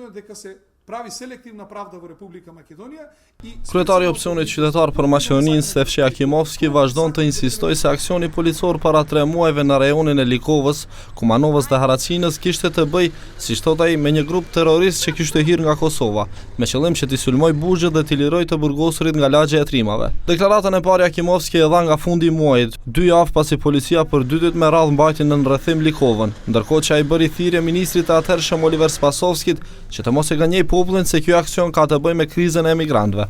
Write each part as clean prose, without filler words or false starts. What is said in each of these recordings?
Македонија дека се прави селективна правда во Република Македонија и Kryetari i Opsionit Qytetar për Maqedoninë, Stefçe Jakimovski, vazhdon të insistojë se aksioni policor para tre muajve në rajonin e Likovës, Kumanovës dhe Haraçinës kishte të bëjë, siç thotë ai, me një grup terrorist që kishte hyrë nga Kosova, me qëllim që t'i sulmojë burgjet dhe t'i lirojë të burgosurit nga lagja e trimave. Deklaratën e parë Jakimovski e dha nga fundi i muajit, dy javë pasi policia për dy ditë me radhë mbajti nën rrethim Likovën, ndërkohë që ai bëri thirrje ministrit të atëhershëm Oliver Spasovskit që të mos e gënjej popullin se ky aksion ka të bëjë me krizën e emigrantëve.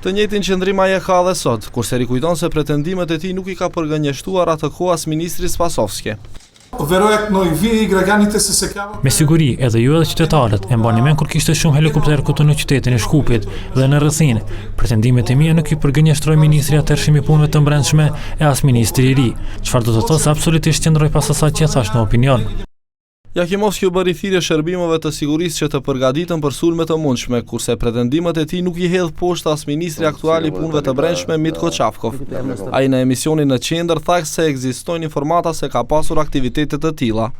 Të njëjtin qëndrim ai e ka edhe sot, kurse rikujton se pretendimet e tij nuk i ka përgënjeshtuar atë kohë as ministri Spasovski. Веројатно и вие и граѓаните се сеќавате Me siguri, edhe ju edhe qytetarët e mbani mend kur kishte shumë helikopterë këtu në qytetin e Shkupit dhe në rrethinë. Pretendimet e mia nuk i përgënjeshtroi ministri i atëhershëm i punëve të brendshme e as ministri i ri. Çfarë do të thotë se absolutisht qëndroj pas asaj që e thash në opinion. Jakimovski u bëri thirrje shërbimeve të sigurisë që të përgatiten për sulme të mundshme, kurse pretendimet e tij nuk i hedh poshtë as ministri aktual i punëve të brendshme Mitko Çafkov. Ai në emisionin në qendër tha se ekzistojnë informata se ka pasur aktivitete të tilla.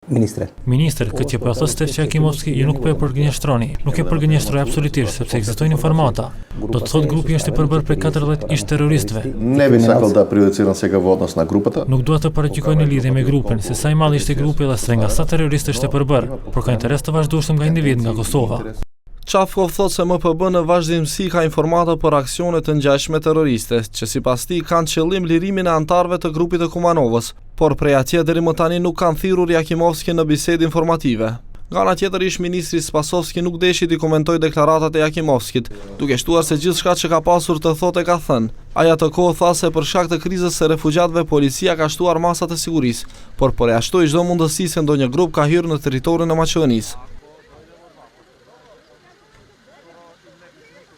Ministre. Ministër, këtë që po e thotë Stefçe Jakimovski, ju nuk po e përgënjeshtroni. Nuk e përgënjeshtroj absolutisht, sepse ekzistojnë informata. Do të thotë grupi është i përbërë prej 40 ish terroristëve. Ne bi sakal da prejudiciram сега во однос на групата. Nuk dua të paragjykoj në lidhje me grupin, se sa i madh ishte grupi dhe se nga sa terroristë është e përbërë, por ka interes të vazhdueshëm nga individ nga Kosova. Çafkov thotë se MPB në vazhdimësi ka informata për aksione të ngjashme terroriste, që sipas tij kanë qëllim lirimin e anëtarëve të grupit të Kumanovës, por prej atje deri më tani nuk kanë thirrur Jakimovski në bisedë informative. Nga ana tjetër, ish ministri Spasovski nuk deshi t'i komentojë deklaratat e Jakimovskit, duke shtuar se gjithçka që ka pasur të thotë e ka thënë. Ai atë kohë tha se për shkak të krizës së refugjatëve policia ka shtuar masat e sigurisë, por përjashtoi çdo mundësi se ndonjë grup ka hyrë në territorin e Maqedonisë.